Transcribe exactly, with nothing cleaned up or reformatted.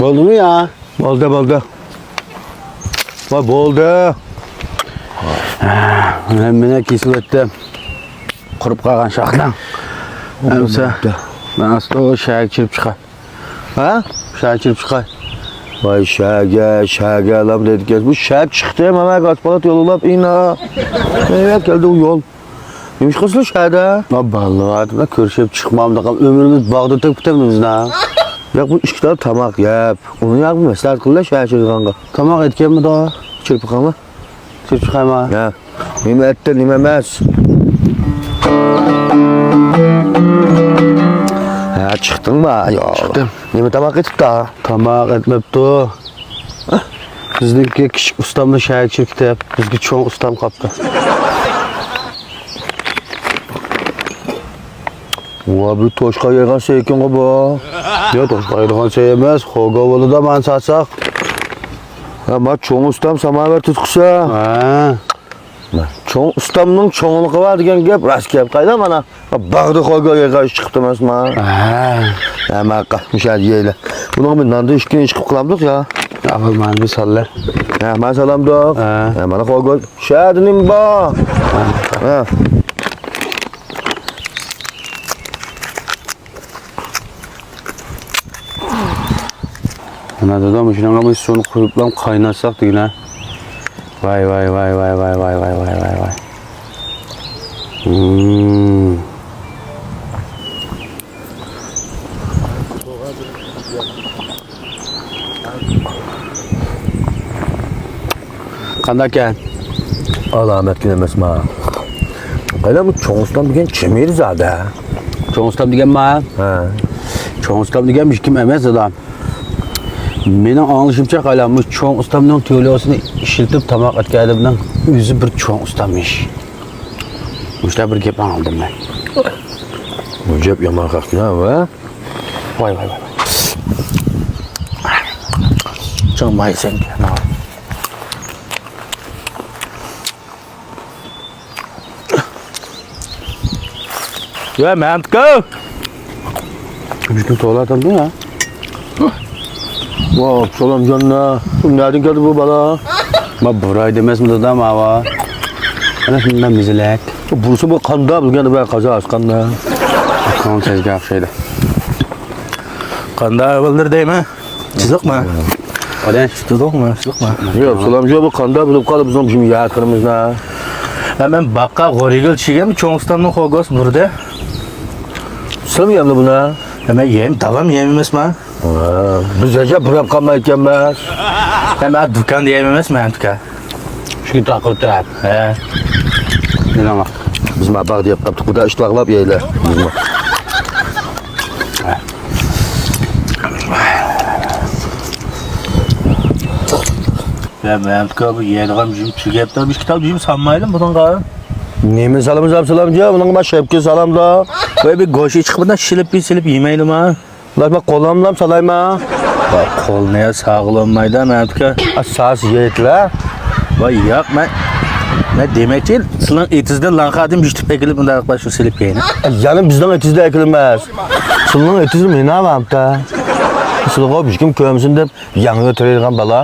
بولدىمۇ يا؟ بولدى، بولدى. ۋاي، بولدى. ھەممىنى كېسىۋەتتىم. قۇرۇپ قالغان شاخلىق. ئەمسە مەن ئاستا شەھەرگە چىرىپ چىقاي. ھە؟ شەھەرگە چىرىپ چىقاي. ۋاي، شەھەرگە، شەھەرگە لام دەيدىكەن. بۇ شەھەر چىقتى، مانا ئاسفالت يوللاپ ئىنا. نېمە كەلدى ئۇ يول؟ نېمە ئىش قىلىسىلەر شەھەردە؟ ما بالىلار، ما كۆرۈشۈپ چىقمامدىغان ئۆمرىمىز باغدا تۆكۈپ كېتەمدۇ بىزنى؟ ياق، بۇ ئىككى تال تاماق يەپ، ئۇنى ياق، مەسلىھەت قىلىلا شەھەر چىرىغانغا. تاماق ئېتىكەنمىدۇ؟ چىرىپ باقاڭلار. چىرىپ چىقايما؟ ھە. نېمە ئەتتى، نېمە ئەمەس؟ ھە، چىقتىڭما؟ ياق. چىقتىم. نېمە تاماق ئېتىپتا؟ تاماق ئەتمەپتۇ. بىزنىڭكى كىچىك ئۇستامنى شەھەرگە چىرىپ كېتىپ، بىزگە چوڭ ئۇستام قاپتۇ. ۋا، بۇ توشقا يەيدىغان سەي ئىكەنغۇ بۇ. ياق، توشقا يەيدىغان سەي ئەمەس، خوگو بولىدۇ مانا ساتساق. ھە، ما چوڭ ئۇستام ساماۋەر تۇتقۇسى. ھە. ما چوڭ ئۇستامنىڭ چوڭلۇقى بار دېگەن گەپ راست گەپ. قايدا مانا؟ باغدا خوگو يەيدىغان ئىش چىقىپتۇ ئەمەسما؟ ھە. ھە، ماقا، مۇشۇ يەردە يەيلى. بۇنىڭغا بىر ناندىن ئىككىنى ئىش قىلىپ قىلامدۇق يا. ئاۋۋال مانا بىر ساللى. ھە، مانا سالامدۇق. ھە. ھە، مانا خوگو. شۇ يەردە نېمە بار؟ ھە. مانا دادا، مۇشۇنىڭغا بىر سۇنى قۇيۇپلا قايناتساق دېگىنە. ۋاي، ۋاي، ۋاي. مم. قانداقكەن؟ ئالامەتكىن ئەمەسما. قايلا، بۇ چوڭ ئۇستام دېگەن چىمىر زادە. چوڭ ئۇستام دېگەنما؟ ھە. چوڭ ئۇستام دېگەن ھېچكىم ئەمەس، دادام. مېنىڭ ئاڭلىشىمچە، قايلا، بۇ چوڭ ئۇستامنىڭ تۈۋلۈسىنى ئىشلىتىپ تاماق ئەتكەنلەرنىڭ ئۆزى بىر چوڭ ئۇستاممىش. مۇشۇنداق بىر گەپ ئاڭلىدىم مەن. بۇ گەپ يامان قاقتى ھە. ۋاي، ۋاي، ۋاي. چىڭمايسەن. يا مەمتىكا! بۈگۈن تولا ئاتامدۇ يا؟ ۋاي، سالامجان، نەدىن كەلدى بۇ بالا؟ ما بۇراي دېمەسمۇ دادام، ئاۋا. ئەنە شۇنداق مېزىلەك. بۇرسا بۇ قاندا بىلگەن بە قازا ئاسقاندا. كۆڭۈل تەزگە ئوخشايدۇ. قاندا ئەۋەلدىر دەيمەن. چىزىقمۇ؟ قاراش. چىزىقمۇ؟ چىزىقمۇ؟ ياق، سالامجان بۇ قاندا بىلىپ قالدى بىزنىڭ بىزنىڭ ياتىقىمىزدا. ھە، مەن باققا غورىگىل چىگەم چوڭ ئۇستامنىڭ خوگوس بۇردە. سىلەرمۇ يەمدى بۇنى؟ ھە، مەن يەيم، داۋام يەيمەسمەن. ھە، بىز ھەجەپ بۇراپ قالمايدىكەنمىز. ھە، مەن دۇكاندا يەيمەسمەن، دۇكان. شۇ تاقىرتىپ. ھە. بىز ما باغدا يەپ قاپتۇق، بۇدا ئىشتىۋاقلاپ يەيلى. بىز ما. يا مەمتىكا، بۇ يەيدىغان بىزىم تۈگەپتۇ. بىز كىتاب بىزىم سالمايلى بۇنىڭغا. نېمە سالىمىز دەپ سالامجۇ؟ بۇنىڭغا ما شەپكە سالامدۇ. ۋاي، بىر گۆشى چىقىپ، بۇنداق شىلىپ، بىر سېلىپ يېمەيلىما؟ ۋاي، ما قولۇملام سالايما؟ ۋاي، قولنى ساغلىمايدا، مەمتىكا. ئاساس يەيتلە. ۋاي، ياق، مەن، مەن دېمەكچى، سىلىنىڭ ئېتىزدىن لانخادىن بىشتىپ ئەكېلىپ، مۇنداق قىلىپ شۇ سېلىپ يەينى. يەنى بىزنىڭ ئېتىزدە ئەكېلمەس. سىلىنىڭ ئېتىزى مېنىڭ مەمتە. سىلىغۇ بىشكىم كۆرمىسۇن دەپ، ياڭيۇ تېرەيدىغان بالا.